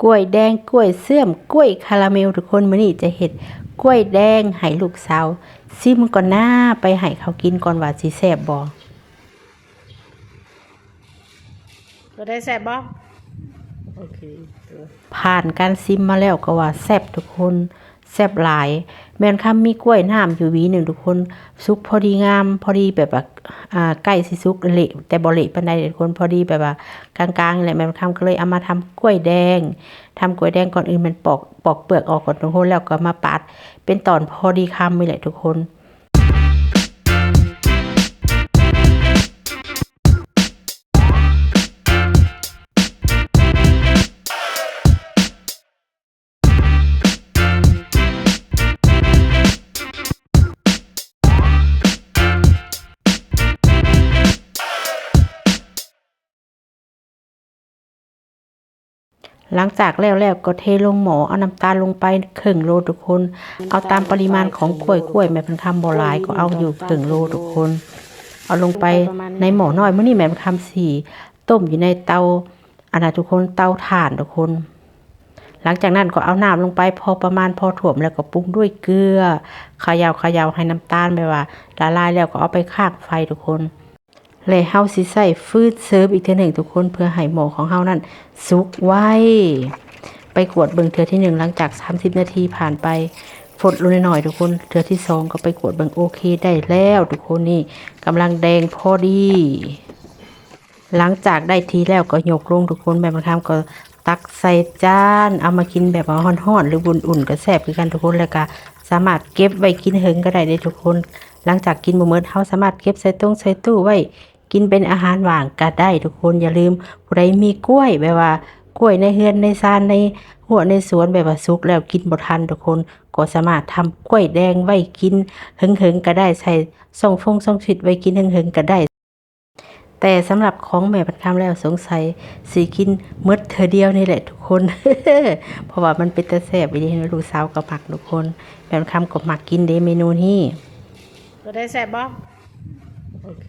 ກ້ວຍແດງ ກ້ວຍເຊື່ອມ ກ້ວຍຄາຣາເມວ ທຸກຄົນ. ມື້ນີ້ຈະເຮັດກ້ວຍແດງໃຫ້ລູກສາວຊິມກ່ອນນາ ໄປໃຫ້ເຂົາກິນກ່ອນວ່າຊິແຊບບໍ່. ໂຕໃດແຊບບໍ່? ໂອເຄ ຜ່ານການຊິມມາແລ້ວກໍວ່າແຊບທຸກຄົນ ແຊບຫຼາຍ. ແມ່ນຄຳມີກ້ວຍນ້ຳຢູ່ຫວີໜຶ່ງທຸກຄົນ ສຸກພໍດີງາມ ພໍດີແບບວ່າ ອ່າ ໃກ້ຊິສຸກ ເລະແຕ່ບໍ່ເລະປານໃດທຸກຄົນ ພໍດີແບບວ່າກາງໆນີ້ແຫຼະ. ແມ່ນຄຳກໍເລີຍເອົາມາທຳກ້ວຍແດງ ທຳກ້ວຍແດງ ກ່ອນອື່ນແມ່ນປອກ ປອກເປືອກອອກກ່ອນທຸກຄົນ ແລ້ວກໍມາປາດເປັນຕອນພໍດີຄຳນີ້ແຫຼະທຸກຄົນ. ຫຼັງຈາກແລ້ວແລ້ວກໍເທລົງໝໍ້ ເອົານ້ຳຕານລົງໄປເຄິ່ງໂລທຸກຄົນ ເອົາຕາມປະລິມານຂອງກ້ວຍ ກ້ວຍແມ່ພັນຄຳບໍ່ຫຼາຍກໍເອົາຢູ່ເຄິ່ງໂລທຸກຄົນ ເອົາລົງໄປໃນໝໍ້ນ້ອຍ. ມື້ນີ້ແມ່ພັນຄຳຊິຕົ້ມຢູ່ໃນເຕົາ ອັນນະທຸກຄົນ ເຕົາຖ່ານທຸກຄົນ. ຫຼັງຈາກນັ້ນກໍເອົານ້ຳລົງໄປພໍປະມານ ພໍຖ້ວມ ແລ້ວກໍປຸງດ້ວຍເກືອ ຂະເຍົາ ຂະເຍົາໃຫ້ນ້ຳຕານແບບວ່າລະລາຍແລ້ວກໍເອົາໄປຄ້າງໄຟທຸກຄົນ. ແລະເຮົາຊິໃຊ້ຟືນເສີມອີກເທື່ອໜຶ່ງທຸກຄົນ ເພື່ອໃຫ້ໝໍ້ຂອງເຮົານັ້ນສຸກໄວ. ໄປກວດເບິ່ງເທື່ອທີໜຶ່ງ ຫຼັງຈາກສາມສິບນາທີຜ່ານໄປ ຟົດລົງໜ້ອຍໆທຸກຄົນ. ເທື່ອທີສອງກໍໄປກວດເບິ່ງ ໂອເຄ ໄດ້ແລ້ວທຸກຄົນ. ນີ້ກຳລັງແດງພໍດີ. ຫຼັງຈາກໄດ້ທີ່ແລ້ວກໍຍົກລົງທຸກຄົນ ແມ່ບຸນຄຳກໍຕັກໃສ່ຈານ ເອົາມາກິນແບບວ່າຮ້ອນໆ ຫຼືອຸ່ນໆກໍແຊບຄືກັນທຸກຄົນ ແລ້ວກໍສາມາດເກັບໄວ້ກິນເຫິງກໍໄດ້ເດ້ທຸກຄົນ. ຫຼັງຈາກກິນບໍ່ໝົດ ເຮົາສາມາດເກັບໃສ່ຕົງໃສ່ຕູ້ໄວ້ກິນເປັນອາຫານຫວ່າງກໍໄດ້ທຸກຄົນ. ຢ່າລືມ ຜູ້ໃດມີກ້ວຍ ແບບວ່າກ້ວຍໃນເຮືອນໃນຊານ ໃນຮົ້ວໃນສວນ ແບບວ່າສຸກແລ້ວກິນບໍ່ທັນທຸກຄົນ ກໍສາມາດທຳກ້ວຍແດງໄວ້ກິນເຫິງໆກໍໄດ້ ໃສ່ຊ່ອງຟົງຊ່ອງຟຣີດໄວ້ກິນເຫິງໆກໍໄດ້. ແຕ່ສຳລັບຂອງແມ່ພັນຄຳແລ້ວ ສົງໄສຊິກິນໝົດເທື່ອດຽວນີ້ແຫຼະທຸກຄົນ ເພາະວ່າມັນເປັນຕາແຊບອີ່ຫຼີ. ລູກສາວກໍມັກທຸກຄົນ ແມ່ພັນຄຳກໍມັກກິນເດ້ເມນູນີ້. ໂຕໃດແຊບບໍ່? ໂອເຄ.